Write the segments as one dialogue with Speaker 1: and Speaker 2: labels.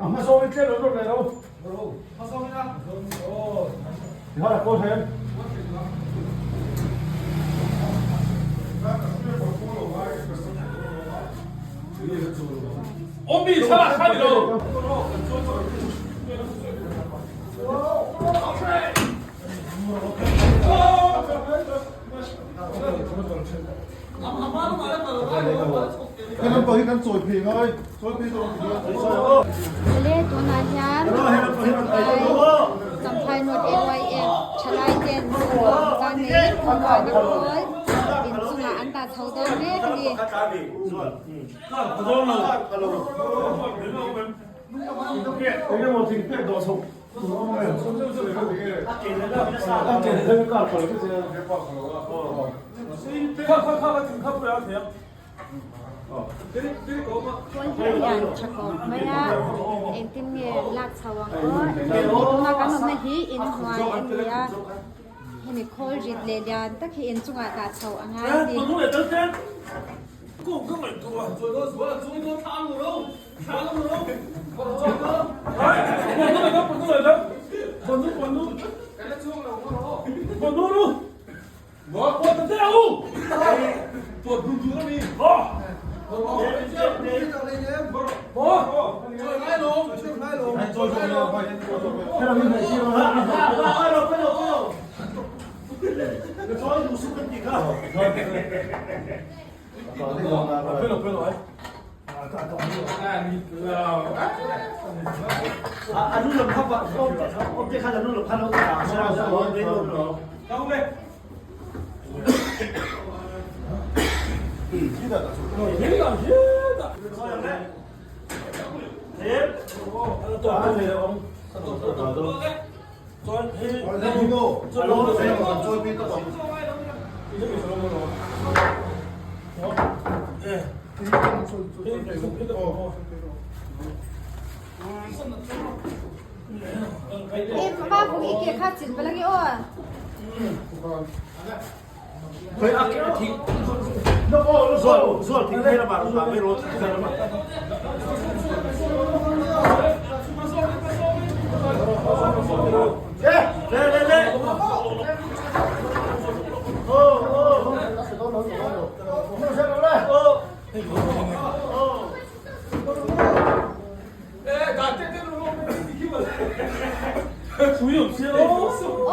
Speaker 1: A hma zawng in tlem lo nawr leh lo. Hma zawng in a. Ti khan a kawl thei em?
Speaker 2: Awmi thlalak kha ni lo.
Speaker 3: Awle tunah hian Champhai North AYF thalai ten kan nei Pumpuana khawl inchungah an dah chho dawn mek a ni. Khawl hi a lian tha khawp mai a, engtin nge lak chho ang aw, tuna kan awmna hi inhnuai a ni a, hemi khawl rit leh lian tak hi inchungah dah chho a ngai a ni.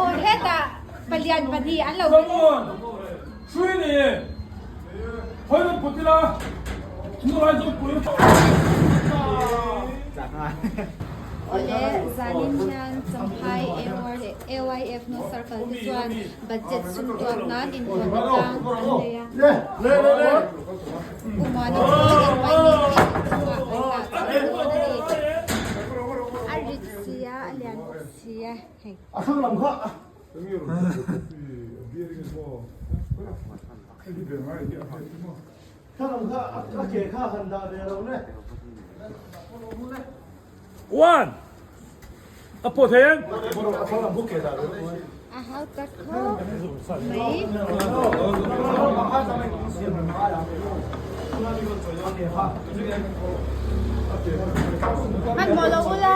Speaker 3: Aw hetah palian pahnih an lo Awle zanin hian Champhai AYF North Circle te chuan budget sum tuak nan intuahna tlang an nei a. Pumana chuan inpaihnih hi inchungah an dah chho dawn a ni. A rit sia, a lian bawk sia hei.
Speaker 2: One. A pawh thei em?
Speaker 3: A hau tak khawp mai. Hmanhmawh lo ula.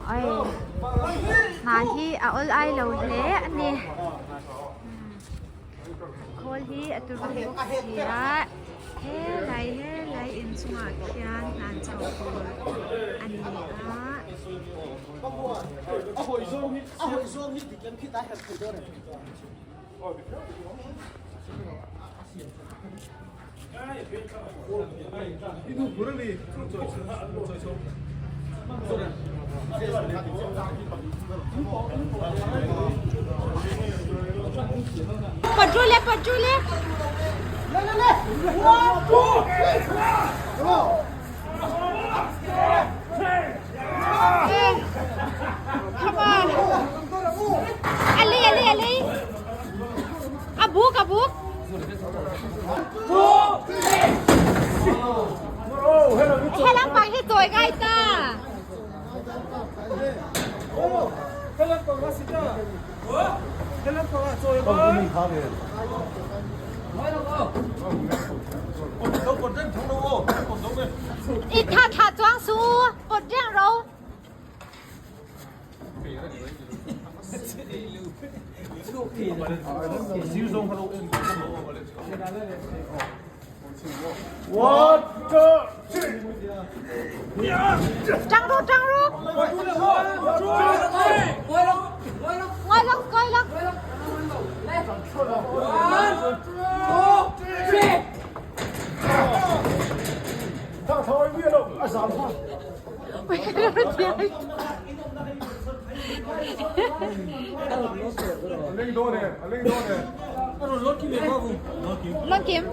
Speaker 3: Ai hna hi a awl ai lo hle a ni khawl hi a turu bawk si a helai helai inchungah khian hna chho tur a ni a. Pawt ru le pawt ru le. Come on. Ali ali ali. A buk a buk. Helam pang hi chawi ngai ta. I tha tha chuang su pawt reng ro. Ṭang ru ṭang ru. Ngoi lawk ngoi lawk. Lon kim.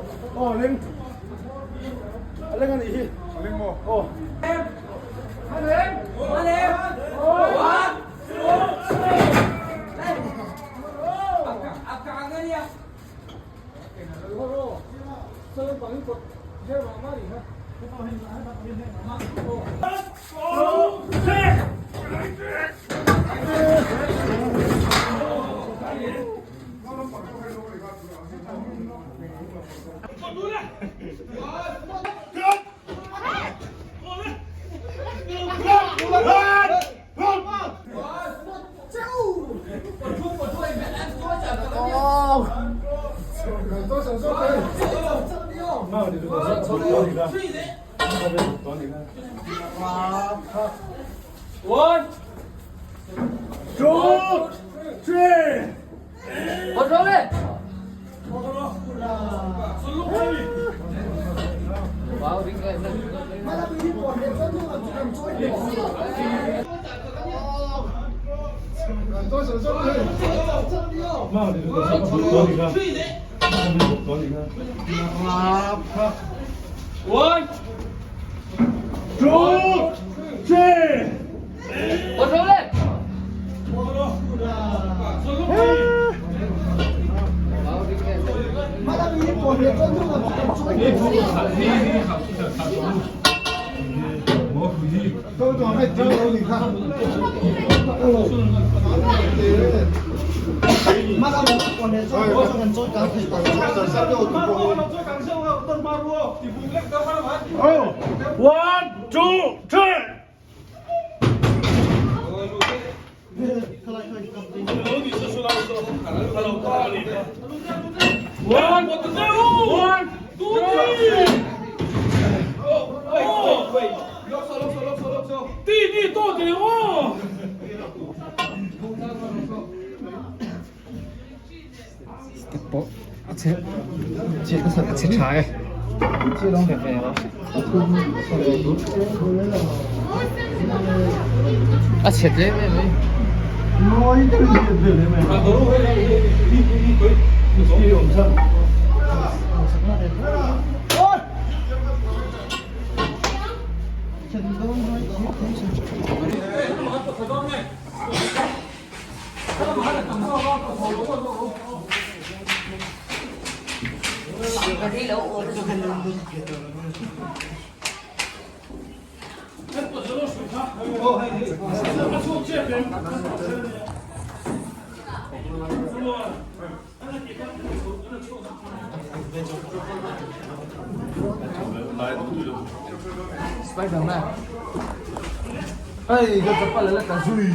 Speaker 2: One, two, three. One, one, two, three. 弟弟到底哦。
Speaker 4: Step pawh a chhe a chhe tha e chhe ve a a chhe tlem em mai. Spiderman.
Speaker 1: Hey, ka chapal la ka zui.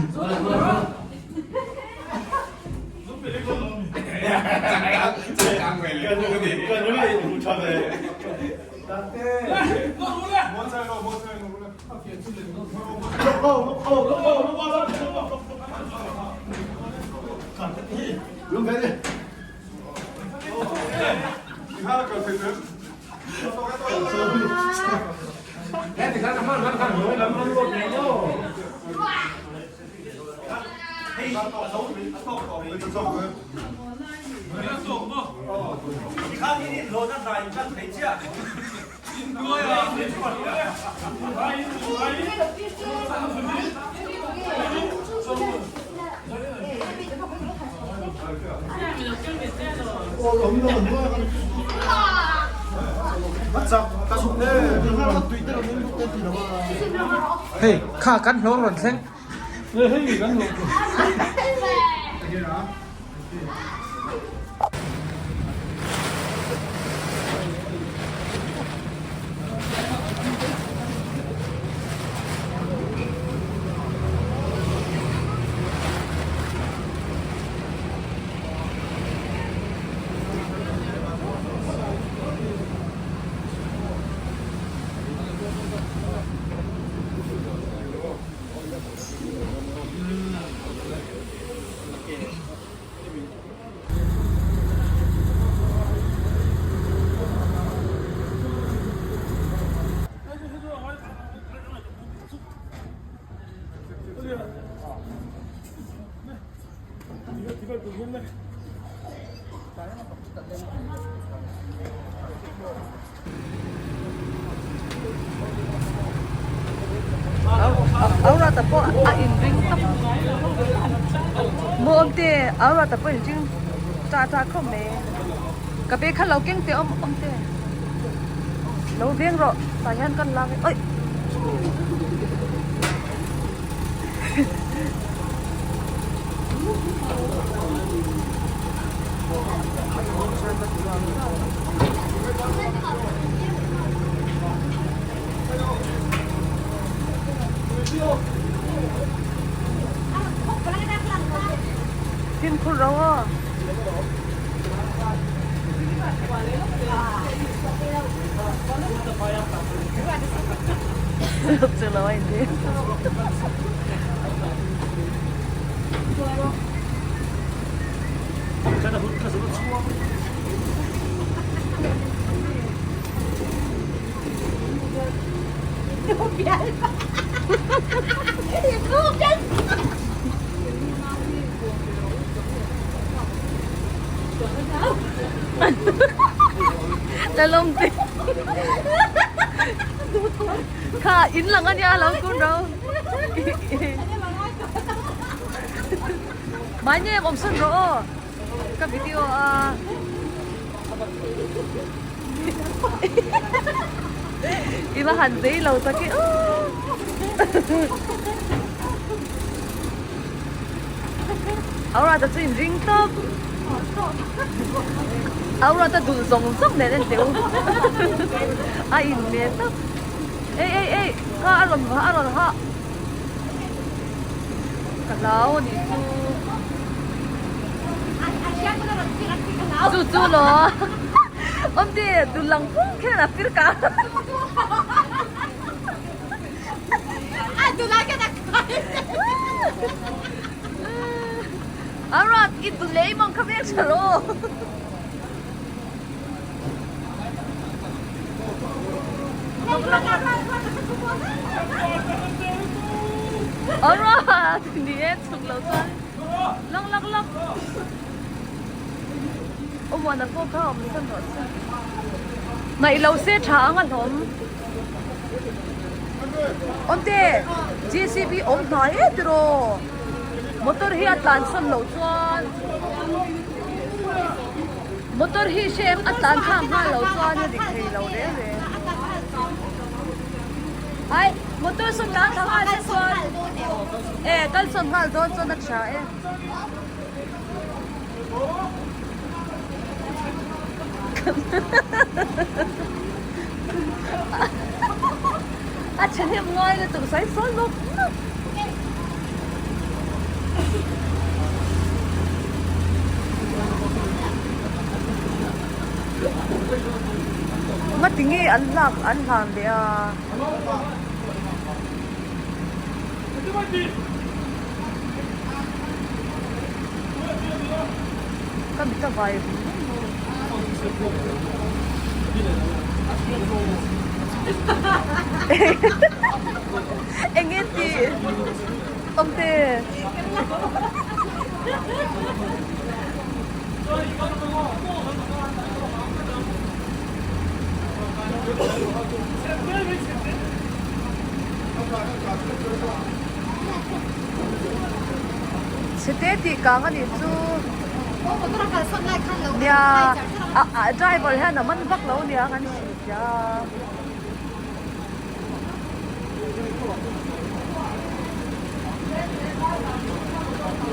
Speaker 4: Hei kha kan hlawr rawn thleng. Aurata pawh a inring tawp maw awm te Aurata pawh a inring tah tah khawp mai ka bag kha lo keng teh awm awm te lo veng rawh tah hian kan lak awi. Fimkhur ro aw. Lalawmte Kha in lang ania lo kun ro Mai nge awm sawn rawh aw ka video a I va han zei lo tak e aw Aurata chu in ring tawp. Aurata dul zawng zawng nen en teh u. A in ve tawp. Ei ei ei kha a rawn a rawn ha. Ka hlau a nih chu. Chu chu lo. Awmte dul lang phung kher a fir ka. Alright, i dul lei mong kha vek tha ro. Alright, ni e chhuk lo chuan. Lak lak lak. Awmuana pawh kha awm san rawh se. Ngaih lo se tha ang a hlawm. Awmte JCB awm hnai e tiraw motor hi a tlan sawn loh chuan motor hi hrem a tlan thlak nghal loh chuan a dik thei lo reng reng ai motor sawn tlan thla nghal se chuan e kal sawn nghal dawn chuan a tha e. A thahnem ngai lutuk sawi sawi nawk nawk. Ngati nge an hlak an hlan leh a. Ka mit a vai Eng nge tih awmte. Chhete tih kang a nih chu. Nia a driver hian a man vak lo nia kan hria.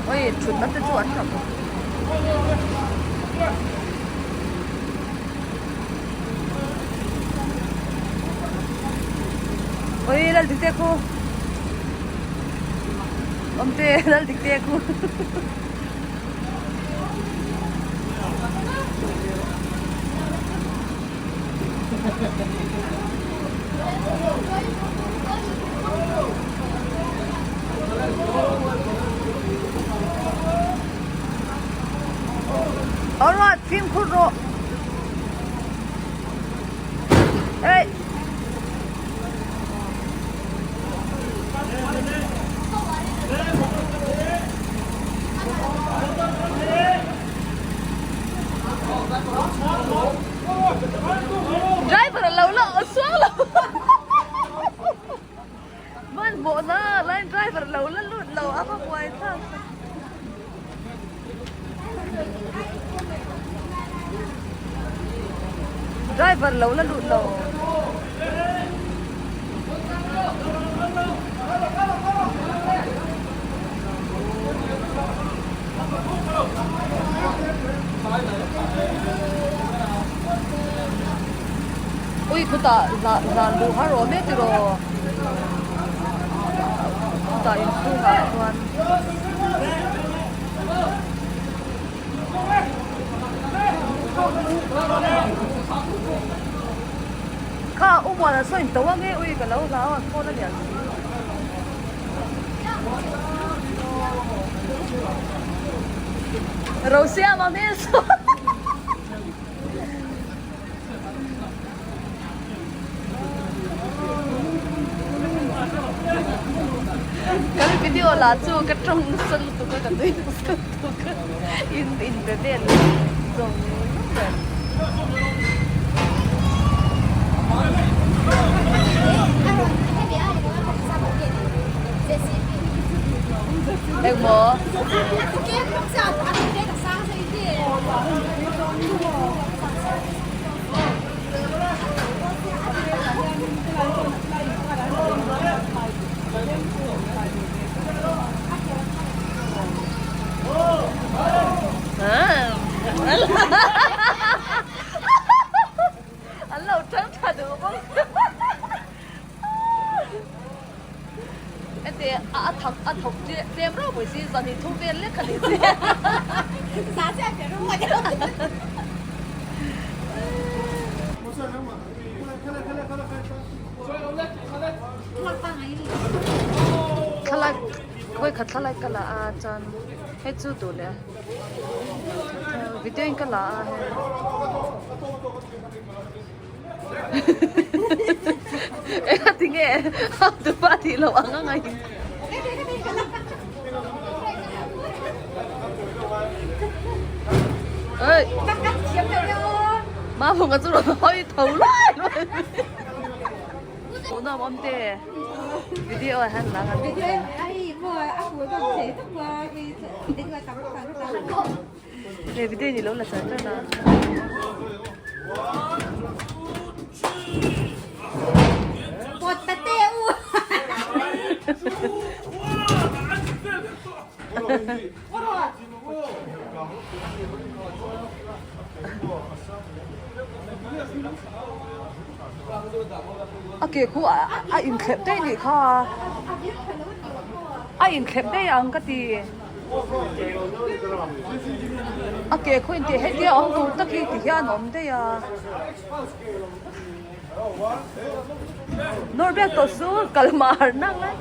Speaker 4: Oi thutna te chu an tha bawk. Oi lal dik te khu. Awm te lal dik te khu. Alright, fimkhur rawh. Hey. Driver a lo la aw suang lo. Hmanhmawh na line driver lo la lut lo a va buai thlak. Driver lo la lut lo. Ui khutah zan luh har awm e tiraw khutah inchhungah chuan kha u muana saw in to ange ui ka lo hlau a phone a lian si. Rosiama hmel chu Kan video lah chu ka tawng nasa lutuk a ka nui nasa lutuk a in in be vel zawng zawng ber. Engmaw? pawisa zahnih thum vel lek a nih che. Thlalak khawi khat thlalak ka la a chuan hei chu duh leh video in ka la a hei. Engati tinge tupa tih loh ang ang a in. Ơi. Má phùng chu rồi hoi thầu lai luôn. Ủa nó om tê. Video han la han. He video ni lo la char char a. A ke khu a inthlep daih nih kha a inthlep daih ang ka ti. A ke khaw intih hetia awm tur tak hi ti hian a awm daih a. Nawr biak tawh chu kal mah harh nak lai.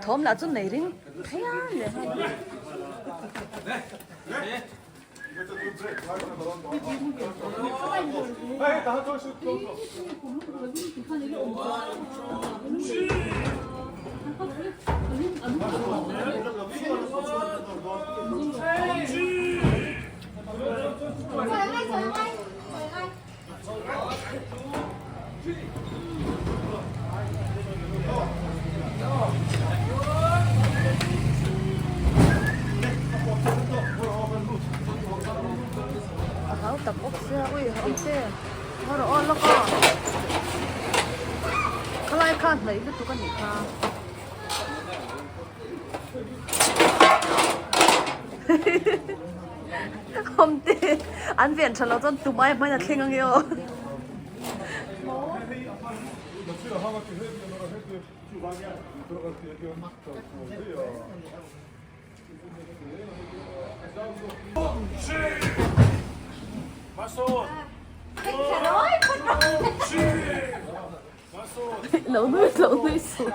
Speaker 4: Thawm lah chu nei ring phian leh nghal. A hau tak bawk sia ui a awm che haw rawh aw lawk aw khalai kha hnaih lutuk a nih kha. Awmte an ven tha lo chuan tumai hmain a thleng ange aw. Lo nui lo nui suh.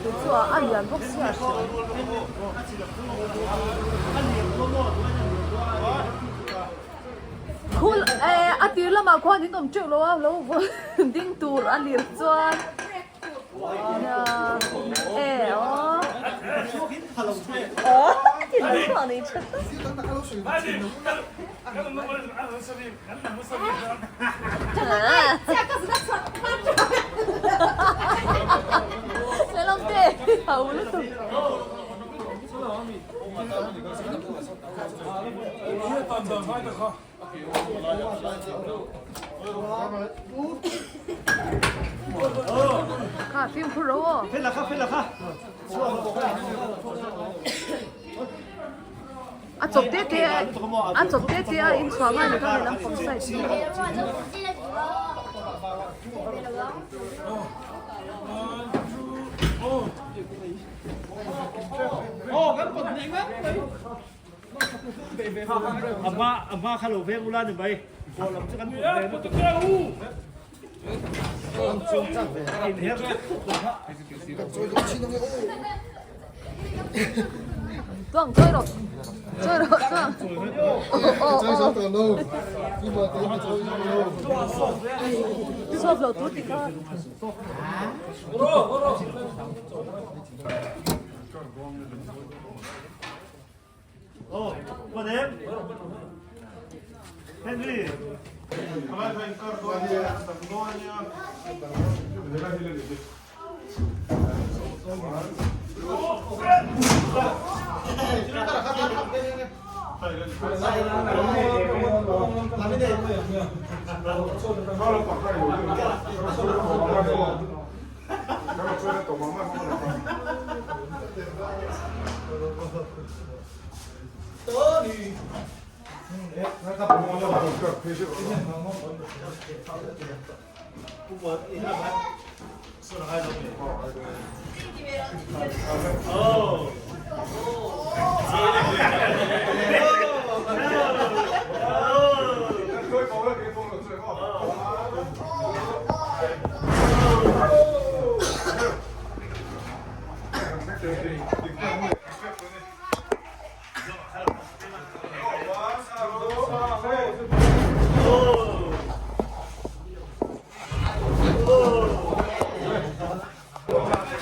Speaker 4: Chu chu a lian bawk sia hria. Khul eh a tir lamah khuan in awm teuh lo a lo ding tur a lir chuan nia eh aw aw Kha fimkhur ro aw. A chawp te te a chawp te te a in chhuah ngai ni kha lehlam pang side hi. Tuang chawi rawh chawi rawh tuang Sawp loh tur ti kha.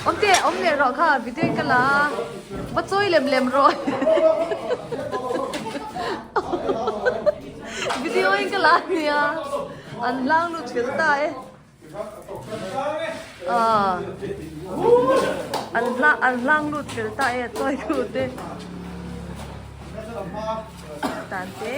Speaker 4: Awm teh awm leh rawh kha video in ka la a va chawi lem lem rawh video in ka la a nia an hlang lut fel ta e an hlang an hlang lut fel ta e chawi tu te tan te.